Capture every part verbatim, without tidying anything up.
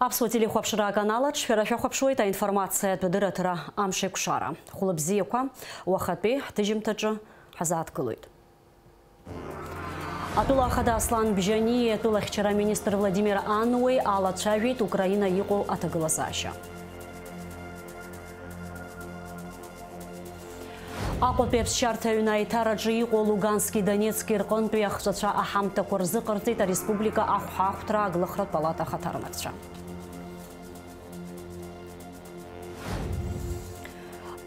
Аԥсуа телехәаԥшра аканал аҿы шәара шәахәаԥшуеит аинформациатә дырраҭара Амшеикәшара. Хәлыбзиақәа, уахатәи ҳҭыжьымҭаҿы ҳазааҭгылоит. Атәыла ахада Аслан Бжьаниеи атәылахьчара аминистр Владимир Ануеи алацәажәеит Украина иҟоу аҭагылазаашьа. Аҟәатәи аԥсшьарҭа аҩны аиҭараҿы иҟоу Лугански Донецки рҟынтәи ахҵәацәа аҳамҭақәа рзыҟарҵеит ареспублика ахәҳахәҭра аглыхратә палата ахаҭарнакцәа.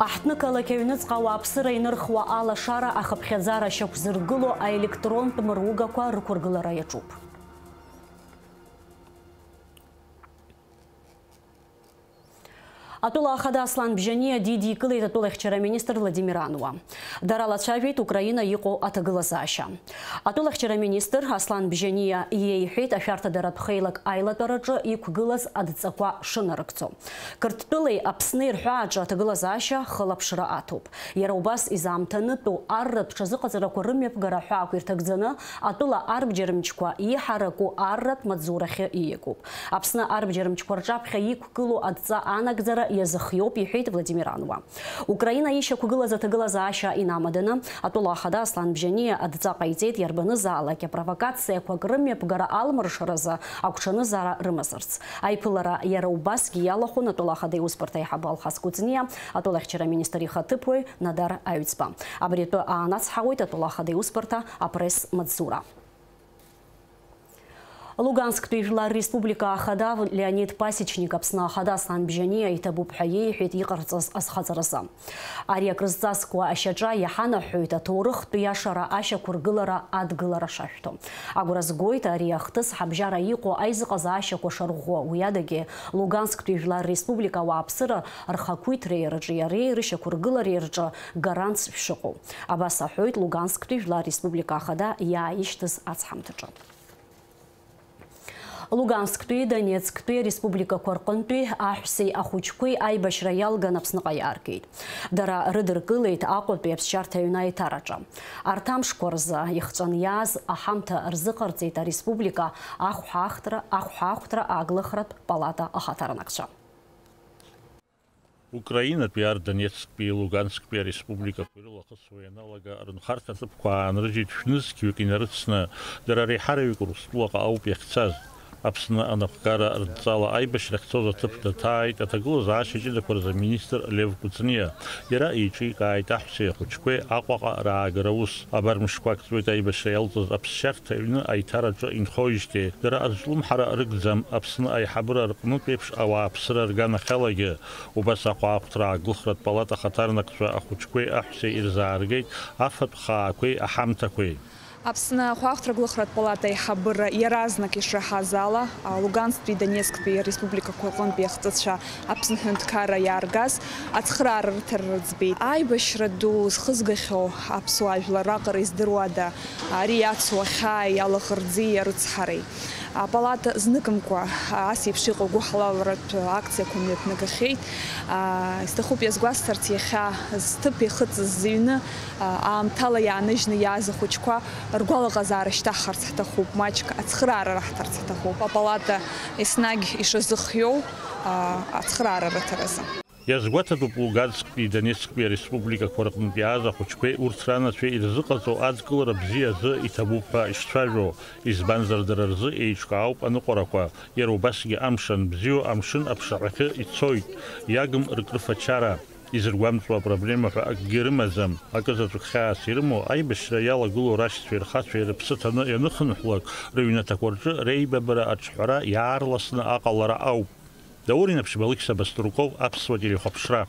Аҳҭны-қалақь аҩныҵҟа ауааԥсыра инырхуа алашара ахыԥхьаӡара шьақәзыргыло аелектрон мыругақәа рықәыргылара иаҿуп. Атәыла ахада Аслан Бжьаниа дидикылеит атәылахьчара аминистр Владимир Ануа. Дара лацәажәеит Украина иҟоу аҭагылазаашьа. Атәылахьчара аминистр Аслан Бжьаниа иеиҳәеит ашәарҭадаратә хеилак аилатәараҿы иқәгылаз адҵақәа шынарыгӡо. Қырҭтәылеи Аԥсни рҳәааҿы аҭагылазаашьа хылаԥшра аҭоуп. Иара убас изаамҭанытәу арратә ҽазыҟаҵарақәа рымҩаԥгара аҳәаақәа ирҭагӡаны атәыла арбџьармчқәа иҳараку арратә маҵзурахьы ииагоуп. Аԥсны арбџьармчқәа рҿаԥхьа иқәгылоу адҵа анагӡара иазыхиоуп, иҳәеит Владимир Ануа. Украина ишьақәгылаз аҭагылазаашьа инамаданы, атәыла ахада Аслан Бжьаниа адҵа ҟаиҵеит, иарбанызаалак апровокациақәак рымҩаԥгара алмыршаразы агәҽанызаара рымазарц. Аиԥылара иара убасгьы иалахәын атәыла ахада иусбарҭа аиҳабы Алхас Кәыҵниа, атәылахьчара аминистр ихаҭыԥуаҩ Надар Аҩӡба. Абри атәы аанацҳауеит атәыла ахада иусбарҭа апресс-маҵзура. Лугансктәи Жәлар Республика ахада Леонид Пасечник Аԥсны ахада Аслан Бжьаниа иҭабуп ҳәа иеиҳәеит иҟарҵаз азхаҵаразы. Ари акрызҵазкуа ашьаҿа иаҳанаҳәоит аҭоурыхтә иашара ашьақәыргылара адгылара шашәҭо. Агәра згоит ари ахҭыс ҳабжьара иҟоу аизыҟазаашьақәа шарӷәӷәо, уи адагьы Лугансктәи Жәлар Республика ауааԥсыра рхақәиҭреи рыҿиареи рышьақәыргылареи рҿы гарантс шәшыҟоу. Абас аҳәоит Лугансктәи Жәлар Республика ахада иааишьҭыз ацҳамҭаҿы. Лугансктәи, Донецктәи республикақәа рҟынтәи аҳәсеи ахәыҷқәеи аибашьра иалган Аԥсныҟа иааргеит. Дара рыдыркылеит Аҟәатәи аԥсшьарҭа аҩны аиҭараҿы. Арҭ амшқәа рзы ихҵәаны иааз аҳамҭа рзыҟарҵеит ареспублика ахәҳахтра, ахәҳахәҭра ааглыхратә палата ахаҭарнакцәа. Украинатәи, Ардонецктәи, Лугансктәи ареспубликақәа ирылахысуа ианалага рынхарҭа ҭыԥқәа аанрыжьит шәнызқьҩык инарыцны, дара реиҳараҩык Урыстәылаҟа ауп иахьцаз. Аԥсны анапхгара рыдҵала аибашьра ахьцоз аҭыԥ даҭааит аҭагылазаашьа ҷыдақәа рзы аминистр Лев Кәыҵниа. Иара еиҿикааит аҳәсеи ахәыҷқәеи Аҟәаҟа раагара аус. Абар мышқәак ҵуеит аибашьра иалҵыз аԥсшьарҭа аҩны аиҭараҿы инхоижьҭеи. Дара азҿлымҳара рыгӡам, Аԥсны аиҳабыра рҟнытә еиԥш ауааԥсыра рганахьалагьы. Убас ахәаахәҭра ааглыхратә палата ахаҭарнакцәа ахәыҷқәеи аҳәсеи ирзааргеит афатә хаақәеи аҳамҭақәеи. Аԥсны ахәаахәҭра аглыхратә палата аиҳабыра иаразнак ишраҳаз ала, а, Луганстәи Донецктәи республикақәа рҟынтәи ахҵәацәа Аԥсны аҳәынҭқарра иааргаз ацхыраара рыҭара рыӡбеит. Аибашьра ду зхызгахьоу аԥсуаа жәлар раҟара издыруада ари иацу ахьааи алаӷырӡи арыцҳареи? Апалата зныкымкәа ас еиԥш иҟоу гәыҳалалратә акциақәа мҩаԥнагахьеит. Исҭахуп иазгәасҭарц, иахьа зҭыԥ иахыҵыз зыҩны аамҭала иааныжьны иааз ахәыҷқәа ргәалаҟазаара шьҭаҳхарц ҳҭахуп, маҷк ацхыраара раҳҭарц ҳҭахуп. Апалата еснагь ишазыхиоу ацхыраара рыҭаразы. Иазгәаҭатәуп Лугансктәи Донецктәи ареспубликақәа рҟынтә иааз ахәыҷқәеи урҭ ранацәеи ирзыҟаҵоу адкылара бзиа азы иҭабуп ҳәа ишцәажәо, избанзар дара рзы еиҿкаауп аныҟәарақәа, иара убасгьы амш анбзиоу амшын аԥшаҳәахьы ицоит, иагым ркрыфачара. Изыргәамҵуа апроблема ҳәа акгьы рымаӡам, акызаҵәык хьаас ирымоу аибашьра иалагылоу рашьцәеи рхацәеи рыԥсы ҭаны ианыхынҳәлак, рыҩнаҭақәа рҿы реибабара аҿҳәара иаарласны аҟалара ауп. Даур Инаԥшьба, Алықьса Баструков, Аԥсуа телехәаԥшра.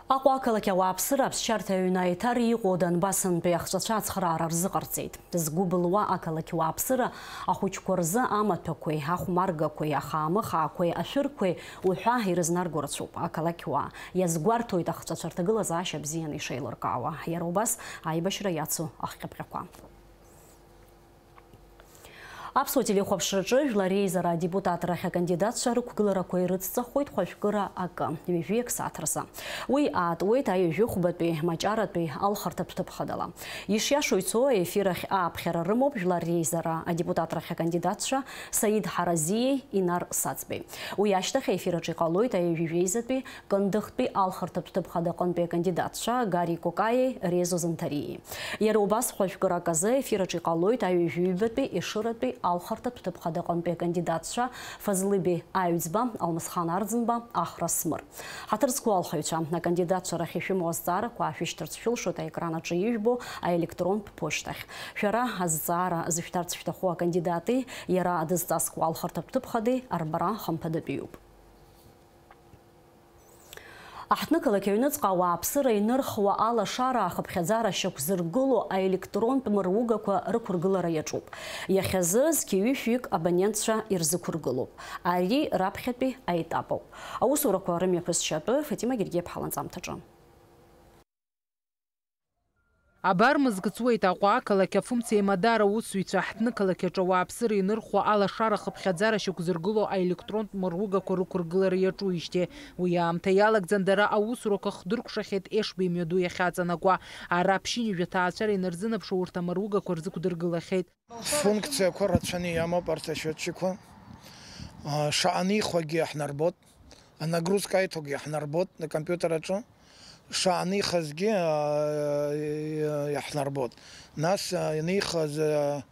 Аҟәа ақалақь ауааԥсыра аԥсшьарҭа аҩны аиҭар иҟоу Донбассынтәи ахҵәацәа ацхыраара рзыҟарҵеит. Згәы былуа ақалақь уааԥсыра ахәыҷқәа рзы амаҭәақәеи, ахәмаргақәеи, ахаамыхаақәеи, ашәырқәеи уҳәа ирызнарго рацәоуп. Ақалақь уаа иазгәарҭоит ахҵәацәа рҭагылазаашьа бзианы ишеилыркаауа, иара убас аибашьра иацу ахҟьаԥҟьақәа. Аԥсуа телехәаԥшраҿы Жәлар Реизара адепутатрахь акандидатцәа рықәгыларақәа ирыцҵахоит хәажәкыра акы, ҩажәиак сааҭ рзы. Уи аатуеит аҩажәи хәбатәи Маҷаратәи алхырҭатә ҭыԥ хадала. Ишиашоу ицо, аефир ахь ааԥхьара рымоуп Жәлар Реизара адепутатрахь акандидатцәа Саид Ҳаразиеи Инар Саӡбеи. Уи ашьҭахь аефир аҿы иҟалоит аҩажәи жәеизатәи Кындыхтәи алхырҭатә ҭыԥ хада аҟынтәи акандидатцәа Гари Кокаиеи Резо Занҭариеи. Иара убас хәажәкырак азы аефир аҿы иҟалоит аҩажәи ҩбатәи Ешыратәи алхырҭатә ҭыԥ хада аҟынтәи акандидатцәа Фазлыби Аҩӡба, Алмысхан Арӡынба, Ахра Смыр. Ҳаҭыр зқәу алхаҩцәа, акандидатцәа рахь ишәымоу азҵаарақәа аашәышьҭырц шәылшоит аекран аҿы ижәбо аелектронтә ԥошьҭахь. Шәара азҵаара зышәҭарц шәҭаху акандидати иара дызҵазкуа алхырҭатә ҭыԥ хадеи арбара хымԥадатәиуп. Аҳҭнықалақь аҩныҵҟа ауааԥсыра инырхуа алашара ахыԥхьаӡара шьақәзыргыло аелектронтә мыругақәа рықәыргылара иаҿуп. Иахьазы зқьи ҩышәҩык абонентцәа ирзықәыргылоуп. Ари раԥхьатәи аетап ауп. Аусурақәа рымҩаԥысшьа атәы Фатима Гергиаԥҳа ланҵамҭаҿы. Абар, мызк ҵуеит Аҟәа ақалақь афымца еимадара аусзуҩцәа, ҳҭнықалақь аҿы ауааԥсыра инырхуа алашара хыԥхьаӡара шьақәзыргыло аелектронтә мыругақәа рықәыргылара иаҿуижьҭеи. Уи аамҭа иалагӡан дара аусурақәа хдыркәшахьеит Ешба имҩаду иахьаҵанакуа. Ара ԥшьынҩажәа ҭаацәара инарзынаԥшуа урҭ амыругақәа рзықәдыргылахьеит. Функциақәа рацәаны иамоуп арҭ ашьотчикқәа. А, шаҟа анихуагьы иаҳнарбот, анагрузка аиҭогьы иаҳнарбот акомпиутер аҿы. Шаҟа анихазгьы, а, иаҳнарбот. Нас, а, ианихаз, а,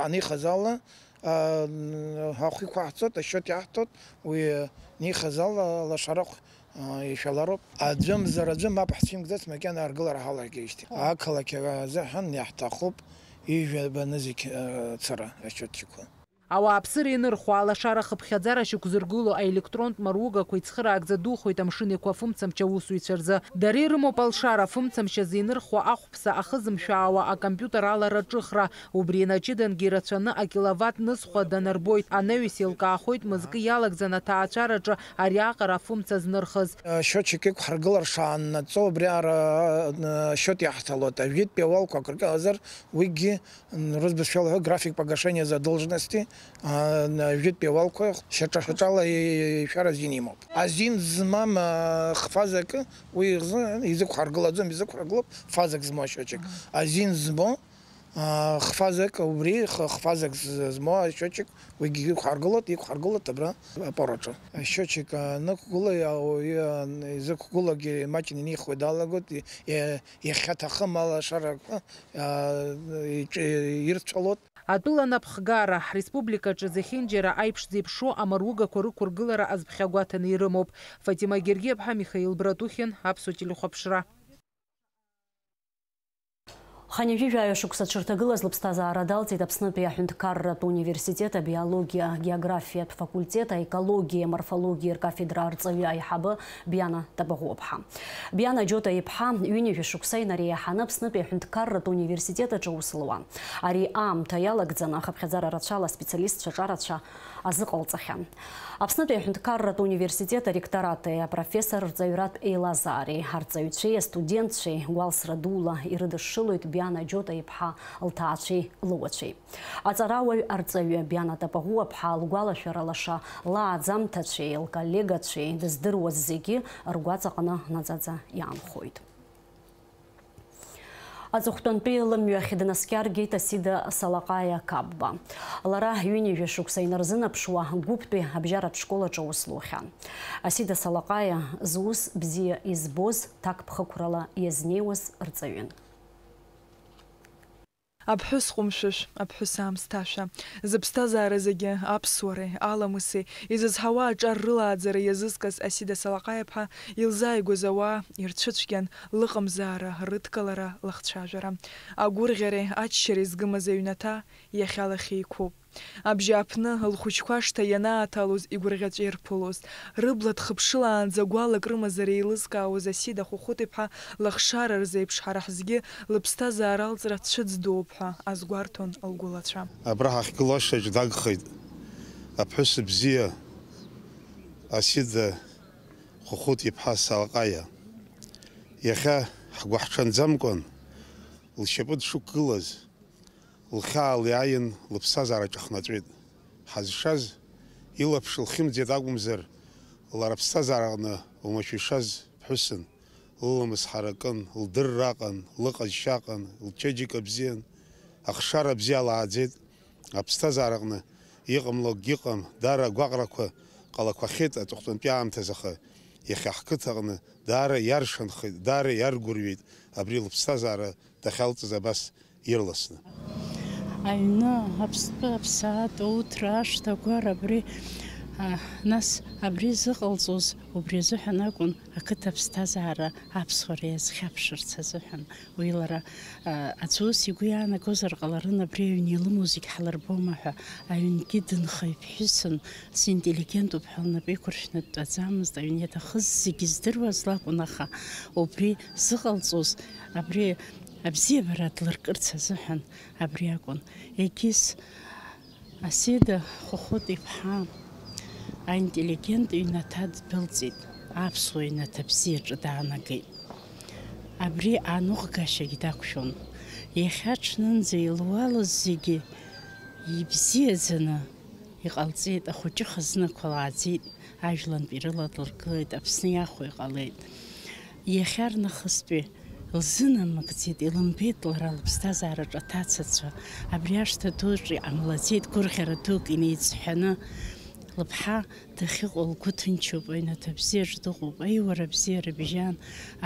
анихаз ала, а, ахә иқәаҳҵоит, ашьот иаҳҭоит, уи анихаз ала лашарахә, а, ишәалароуп. Аӡәымзар аӡәы мап ҳцәимкӡац, макьана аргылара ҳалагеижьҭеи. Ақалақь азыҳәан иаҳҭахуп ижәаба нызқь, а, цара ашьотчикқәа. Ауааԥсыра инырхуа алашара хыԥхьаӡара шьақәзыргыло аелектронтә маругақәа ицхыраагӡа духоит амшын еиқәа афымцамч аусзуҩцәа рзы. Дара ирымоуп алшара, афымцамч азы инырхуа ахәԥса, ахы зымшәаауа акомпиутер алара аҿыхра. Убри инаҷыдангьы ирацәаны акиловатт нызқьҩык данарбоит, анаҩс еилкаахоит мызкы иалагӡан аҭаацәараҿы ариаҟара афымца знырхыз. Счетчик иқәҳаргылар шааннаҵо, убри аара счет иаҳҭалоит. Ажәытәтәи ауалқәа акыр кылазар, уигьы, м, рызбызшәала ҳәа, график погашения задолженности, а, ажәытәтәи ауалқәа шьаҿа-шьаҿала ишәара азин имоуп. Азин змам, а, хфазакы уи изы изықәҳаргылаӡом, изықәҳаргылоуп фазак змоу ашьотчик. Азин змоу, а, хфазак, убри х-, хфазак з-, змоу ашьотчик, уигьы иқәҳаргылоит, иқәҳаргылоит абра апор аҿы. Ашьотчик анықәгыла, ауаҩы изықәгылогьы маҷны инихуа далагоит, и-, и-, иахьаҭахым алашарақәа, а, иҿ-, ирцәалоит. Атәыла анапхгара, ҳреспубликаҿы зехьынџьара аиԥш зеиԥшу амаругақәа рықәыргылара азԥхьагәаҭаны ирымоуп. Фатима Гергиаԥҳа, Михаил Братухин, Аԥсуа телехәаԥшра. Хынҩажәи жәаҩа шықәса дшырҭагылаз лыԥсҭазаара далҵит Аԥснытәи аҳәынҭқарратә университет абиологиа, географиатә факультет, аекологиеи аморфологиеи ркафедра арҵаҩы аиҳабы Биана Тапаӷәыаԥҳа. Биана Џьота-иԥҳа ҩынҩажәа шықәса инареиҳаны Аԥснытәи аҳәынҭқарратә университет аҿы аус луан. Ари аамҭа иалагӡаны ахыԥхьаӡара рацәала аспециалистцәа ҿарацәа азыҟалҵахьан. Аԥснытәи аҳәынҭқарратә университет аректорати апрофессор рҵаҩратә еилазаареи, арҵаҩцәеи астудентцәеи гәалсра дула ирыдышшылоит Биана Џьота-иԥҳа лҭаацәеи лыуацәеи. Аҵарауаҩ арҵаҩы Биана Тапаӷәыаԥҳа лгәалашәара лаша лааӡамҭацәеи лколлегацәеи дыздыруаз зегьы ргәаҵаҟны наӡаӡа иаанхоит. Аҵыхәтәантәи лымҩахь днаскьаргеит Асида Салаҟаиа Қапба. Лара ҩынҩажәа шықәса инарзынаԥшуа Гәыԥтәи абжьаратә школ аҿы аус лухьан. Асида Салаҟаиа зус бзиа избоз, ҭакԥхықәрала иазнеиуаз рҵаҩын. Аԥҳәыс ҟәымшәышә, аԥҳәыс аамсҭашәа, зыԥсҭазаара зегьы аԥсуареи аламыси изызҳауа аҿар рылааӡара иазызкыз Асида Салаҟаиаԥҳа илзааигәаз ауаа ирцәыцәгьан лыҟамзаара, рыдкылара, лахцәажәара. Агәырӷьареи аччареи згымыз аҩнаҭа иахьа лахьеиқәуп. Абжьааԥны лхәыҷқәа ашҭа ианааҭалоз игәырӷьаҵәа ирԥылоз, рыбла дхыԥшылаанӡа гәалак рымазар еилызкаауаз Асида Хәыхәыт-иԥҳа лыхшара рзеиԥш ҳара ҳзгьы лыԥсҭазаара алҵра цәыӡ дууп ҳәа азгәарҭон лгәылацәа. Абра ҳахьгылашаҿ дагхеит аԥҳәыс бзиа Асида Хәыхәыт-иԥҳа Салаҟаиа. Иахьа ҳгәыҳҽанӡамкәан лшьапы дшықәгылаз, Лхьаала иааин, лыԥсҭазаара ҿахнаҵәеит. Ҳазшаз, илаԥш лхьымӡеит акәымзар, лара аԥсҭазаараҟны уамашәа ишаз ԥҳәысын, лыламыс ҳаракын, лдырра аҟан, лыҟазшьа аҟан, лчеиџьыка бзиан, ахшара бзиа лааӡеит. Аԥсҭазаараҟны иҟамло акгьы ыҟам, даара агәаҟрақәа ҟалақәахьеит аҵыхәтәантәи аамҭазы, аха иахьа ҳқыҭаҟны даара иаршанхеит, даара иаргәырҩеит абри лыԥсҭазаара дахьалҵыз абас ирласны. Аҩны, аԥстәы, аԥсаатә, ауҭра, ашҭа, агәара абри, а, нас абри зыҟалҵоз убри азыҳәан акәын, ақыҭа аԥсҭазаара аԥсуара иазхьаԥшырц азыҳәан. Уи лара, а, аӡәы ус игәы иаанагозар ҟаларын, абри аҩн илымоу зегь ҳлырбома ҳәа, аҩнгьы дынхаҩ ԥҳәысын, синтеллигентуп ҳәа лнапы еиқәыршәны дтәаӡамызт, аҩн иаҭахыз зегьы здыруаз лакәын, аха убри зыҟалҵоз, абри абзиабара длыркырц азыҳәан абри акәын. Егьыс, Асида Хәыхәыт-иԥҳа аинтеллигент ҩнаҭа ддәылҵит, аԥсуа ҩнаҭа бзиаҿы даанагеит. Абри аныҟәгашьагь дақәшәон. Иахьа ҽнынӡа илуалыз зегьы ибзиаӡаны иҟалҵеит, ахәыҷы хазынақәа лааӡеит, ажәлантәи рыла длыргылеит, Аԥсны иахәо иҟалеит. Иахьарнахыстәи лзынамыгӡеит, илымбеит лара лыԥсҭазаараҿы аҭацацәа. Абри ашҭа дуаҿы иҟамлаӡеит, гәырӷьара дук инеиҵҳәаны. Лыԥҳа дахьыҟоу лгәы ҭынчуп, аҩнаҭа бзиаҿ дыҟоуп, аиуара бзиа рыбжьан,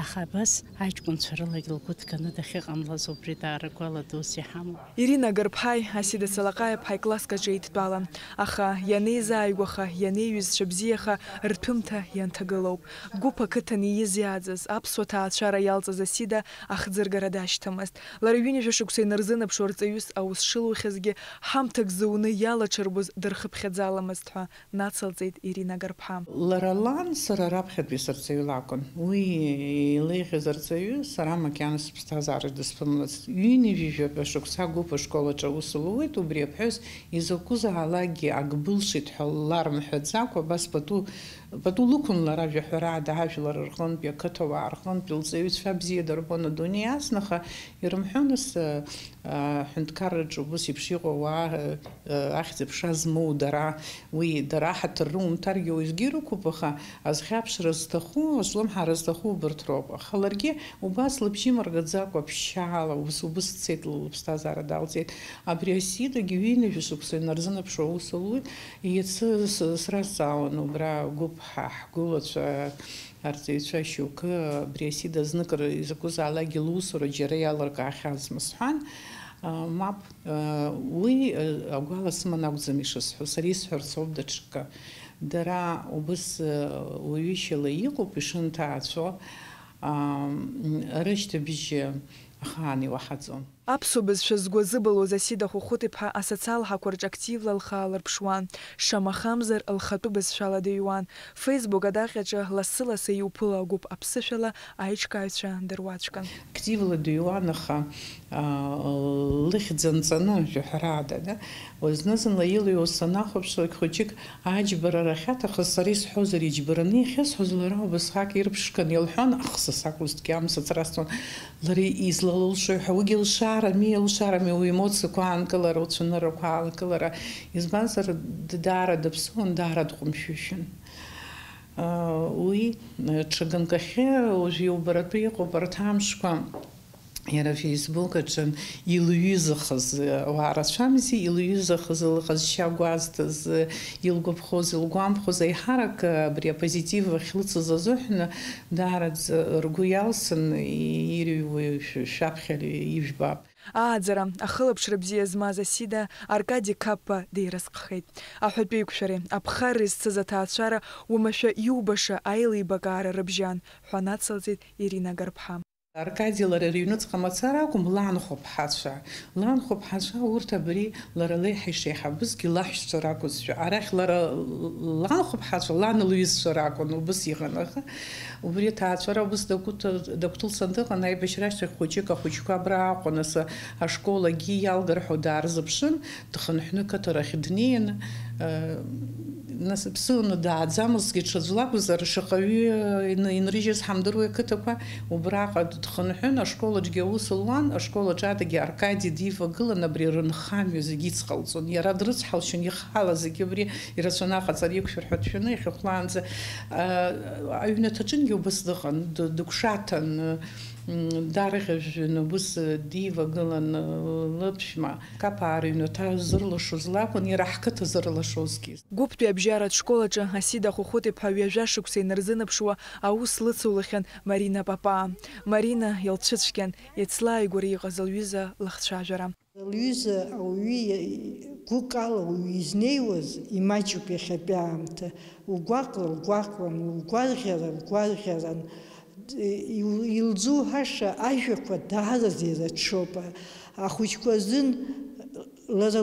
аха абас аҷкәынцәа рылагь лгәы ҭганы дахьыҟамлаз убри даара гәала дус иҳамоуп. Ирина Гарԥҳаи Асида Салаҟаиаԥҳаи класск аҿы еидтәалан, аха ианеизааигәаха, ианеиҩызцәа бзиаха, рҭәымҭа ианҭагылоуп. Гәыԥ ақыҭан ииз иааӡаз, аԥсуа ҭаацәара иалҵыз Асида ахӡыргара дашьҭамызт. Лара ҩынҩажәа шықәса инарзынаԥшуа рҵаҩыс аус шылухьазгьы, ҳамҭак зуны иалаҽырбоз дырхыԥхьаӡаламызт ҳәа нацылҵеит Ирина Гарԥҳа. Лара лан сара раԥхьатәи сырҵаҩы лакәын. Уи илеиӷьыз арҵаҩы сара макьана сыԥсҭазаараҿ дысԥымлацт. Ҩынҩажәижәаба шықәса агәыԥ ашкол аҿы аус луеит, убри аԥҳәыс изакәызаалакгьы ак былшеит ҳәа ларымҳәаӡакәа, абас пату, пату лықәын лара, жәаҳәарада, ажәлар рҟынтәи, ақыҭауаа рҟынтәи лҵаҩцәа бзиа дырбон адунеи азна, аха ирымҳәои нас, аҳәынҭқарраҿы убыс еиԥш иҟоу ауаа, ахьӡ-аԥша змоу дара, уи дара аҳаҭыр румҭаргьы уеизгьы ирықәуп, аха азхьаԥшра зҭаху, азҿлымҳара зҭаху убарҭ роуп. Аха ларгьы убас лыбжьы мыргаӡакәа ԥшьаала ус убыс дцеит, лыԥсҭазаара далҵит. Абри Асидагьы ҩынҩажәа шықәса инарзынаԥшуа аус луит. Иацы с-, сразҵаауан убра гәыԥ ҳа-, ҳгәылацәа, арҵаҩцәа шьоукы, абри Асида зныкыр изакәызаалакгьы лусура џьара иалыркаахьазма сҳәан, а, мап, а, уи, а, агәала сыман акәӡам ишысҳәо, сара исҳәарц ауп даҽакы. Дара убыс, а, уаҩышьала иҟоуп ишынҭаацәо, а, м, рышьҭыбжь ахаан иуаҳаӡом. Аԥсуа бызшәа згәы азыбылуаз Асида Хәыхәыт-иԥҳа асоциал ҳақәа рҿы активла лхы аалырԥшуан, шамахамзар, лхатәы бызшәала дыҩуан. Facebook адаҟьаҿы лассы-лассы иуԥыло агәыԥ аԥсышәала аиҿкааҩцәа дыруаӡәкын. Активла дыҩуан, аха, аа, лыхьӡ анҵаны, жәаҳәарада, да? Зны-зынла илыҩуаз санахәаԥшлак, хәыҷык аџьбарара ахьаҭахыз, сара исҳәозар, иџьбараны иахьысҳәоз, лара убасҟак ирԥшқан илҳәон, аха са сакәызҭгьы амца ацрасуан. Лара излалылшои ҳәа, уигьы лшарами, лшарами, уемоциақәа аанкылара, уцәаныррақәа аанкылара. Избанзар, д-, даара даԥсуан, даара дҟәымшәышәын. Уи, ҽа ганкахьы уажә иубаратәы иҟоуп арҭ амшқәа, иара Facebook аҿы илҩызахаз ауаа рацәамзи, илҩызахаз лыҟазшьа гәазҭаз, илгәаԥхоз, илгәамԥхоз, аиҳарак абри апозитив ахьлыцыз азыҳәан даараӡа ргәы иалсын, ирыҩуа шә-, шәаԥхьа ижәбап. Ааӡара, ахылаԥшра бзиа змаз Асида Аркади Қапба деиразҟхеит. Аҳәатәеиқәшәареи аԥхарреи зцыз аҭаацәара уамашәа иубаша аилибакаара рыбжьан, ҳәа нацылҵеит Ирина Гарԥҳа. Аркади лара рыҩныҵҟа мацара акәым, ланхәыԥҳацәа. Ланхәыԥҳацәа урҭ абри лара леиҳа ишеиҳабызгьы лаҳәшьцәа ракәызшәа. Арахь лара ланхәыԥҳацәа лан лҩызцәа ракәын, убыс иҟан. Аха убри аҭаацәара убыс дагәҭ-, дагәҭылцан дыҟан, аибашьра ашьҭахь хәыҷык ахәыҷқәа абра Аҟәа, нас ашкол агьи иалгар ҳәа даарзыԥшын, дхынҳәны қыҭарахь днеин, э, Нас дыԥсыуаны дааӡамызҭгьы, ҽаӡә лакәзар, шаҟаҩы ин-, инрыжьыз ҳамдыруеи ақыҭақәа, убраҟа дхынҳәын, ашкол аҿгьы аус луан, ашкол аҿы адагьы Аркади дивагылан, абри рынхамҩа зегьы ицҟалҵон. Иара дрыцҳалшьон, ихала зегьы абри ирацәаны аҟаҵара иқәшәар ҳәа дшәаны, иахьа хәлаанӡа, а, аҩнаҭаҿынгьы убас дыҟан, д-, дыгәшаҭан, м, дарӷьажәҩан убас дивагылан, лыԥшәма. Қапаа рыҩнаҭа зырлашоз лакәын, иара ҳқыҭа зырлашозгьы. Гәыԥтәи абжьаратә школ аҿы Асида Хәыхәыт-иԥҳа ҩажәа шықәса инарзынаԥшуа аус лыцулахьан Марина Папаа. Марина илцәыцәгьан, иацлааигәара иҟаз лҩыза лыхцәажәара. Лҩыза ауаҩы гәыкала уаҩы изнеиуаз имаҷуп иахьатәи аамҭа. Угәаҟра лгәаҟран, лгәарӷьара лгәарӷьаран. Ил-, илзуҳәаша ажәақәа даараӡа ирацәоуп. Ахәыҷқәа рзын лара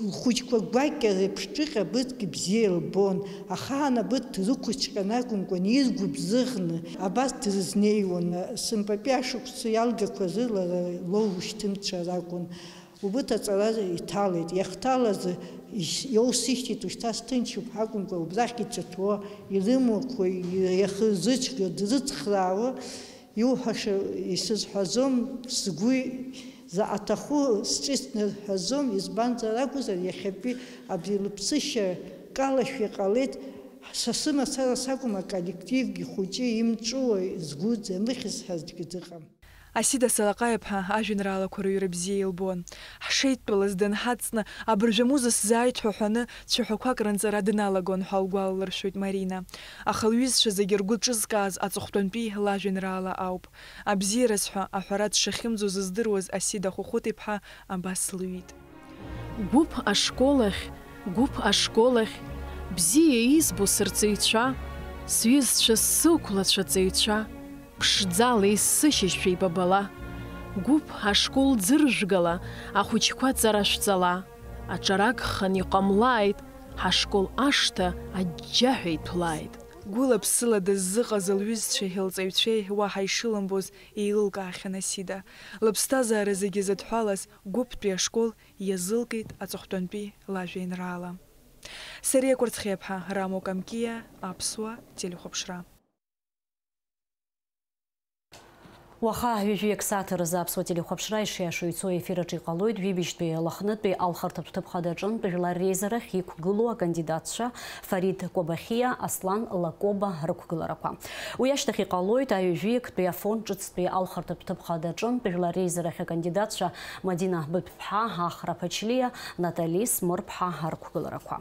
лхәыҷқәа гәакьа реиԥш ҿыҟьа быргк бзиа илбон. Ахаан абыргк дрықәыцәҟьан акәымкәан, иргәыбзыӷны абас дрызнеиуан. Сынтәатәи ашықәс иалгақәа рзы лара лоушьҭымҭацәа ракәын. Убырҭ аҵара иҭалеит. Иахҭалаз ис-, иоусышьҭит, ушьҭа сҭынчуп акәымкәа, убрахь иҿыҭуа, ирымақәа, иахырзыцәгьо, дрыцхраауа, иуҳәаша исызҳәаӡом, сгәы заҟа аҭаху сҿыцны рҳәаӡом, избанзар акәзар, иахьатәи абри лыԥсышьа калашәа иҟалеит, са сымацара сакәым, аколлективгьы хәыҷы имҵәуа, згәы дзамыхьыз ҳәа аӡәгьы дыҟам. Асида Салаҟаи-иԥҳа ажәеинраалақәа рыҩра бзиа илбон. Ҳшеидтәалаз дынҳадҵны, абыржәы амуза сзааит ҳәа ҳәаны, цәаҳәақәак ранҵара дналагон ҳәа лгәалалыршәоит Марина. Аха лҩызцәа зегьы ргәы ҿызкааз аҵыхәтәантәи лажәеинраала ауп. Абзиараз ҳәа аҳәара дшахьымӡоз здыруаз Асида Хәыхәыт-иԥҳа абас лҩит. Гәыԥ ашкол ахь, гәыԥ ашкол ахь, бзиа избо сырҵаҩцәа, сҩызцәа, сықәлацәа ҵаҩцәа, ԥшӡала исышьыжьшәа ибабала, гәыԥ ашкол ӡыржәгала, ахәыҷқәа ҵара шәҵала, аҿарагхан иҟамлааит, ҳашкол ашҭа аџьџьаҳәа иҭәлааит. Гәыла-ԥсыла дыззыҟаз лҩызцәеи лҵаҩцәеи уаҳа ишылымбоз еилылкаахьан Асида. Лыԥсҭазаара зегьы зыдҳәалаз гәыԥтәи ашкол иазылкит аҵыхәтәантәи лажәеинраала. Сариа Кәарцхиаԥҳа, Рамо Камкиа, Аԥсуа телехәаԥшра. Уаха ҩажәи акы сааҭ рзы Аԥсуа телехәаԥшра ишиашоу ицо ефир аҿы иҟалоит ҩажәижәтәи Лыхнытәи алхырҭатә ҭыԥ хадаҿынтә жәлар реизарахь иқәгылоу акандидатцәа Фарид Кобахиа, Аслан Лакоба рықәгыларақәа. Уи ашьҭахь иҟалоит аҩажәи актәи Афон ҿыцтәи алхырҭатә ҭыԥ хадаҿынтә жәлар реизарахь акандидатцәа Мадина Быԥԥҳа, Ахра Ԥачлиа, Натали Смырԥҳа рықәгыларақәа.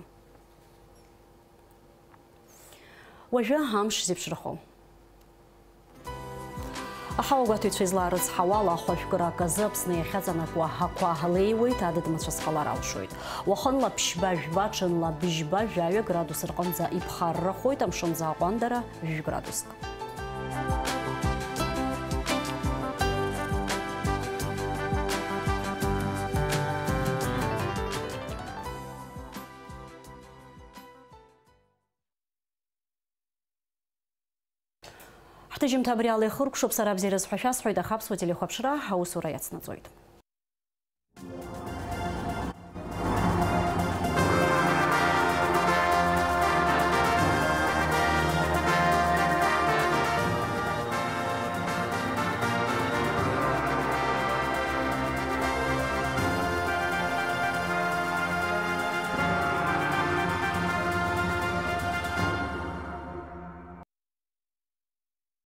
Уажәы амш зеиԥшрахо. Аҳауагәаҭаҩцәа излаарыцҳауала, ахәажәкырак азы Аԥсны иахьаҵанакуа ақәа леиуеит, адыд мацәаз ҟалар алшоит. Уахынла ԥшьба-жәба, ҽынла быжьба-жәаҩа градус рҟынӡа иԥхаррахоит, амшынӡы аҟәандара жәградуск. Ҳҭыжьымҭа абри ала ихыркәшоуп, сара абзиараз ҳәа шәасҳәоит, аха Аԥсуа телехәаԥшра аусура иацнаҵоит.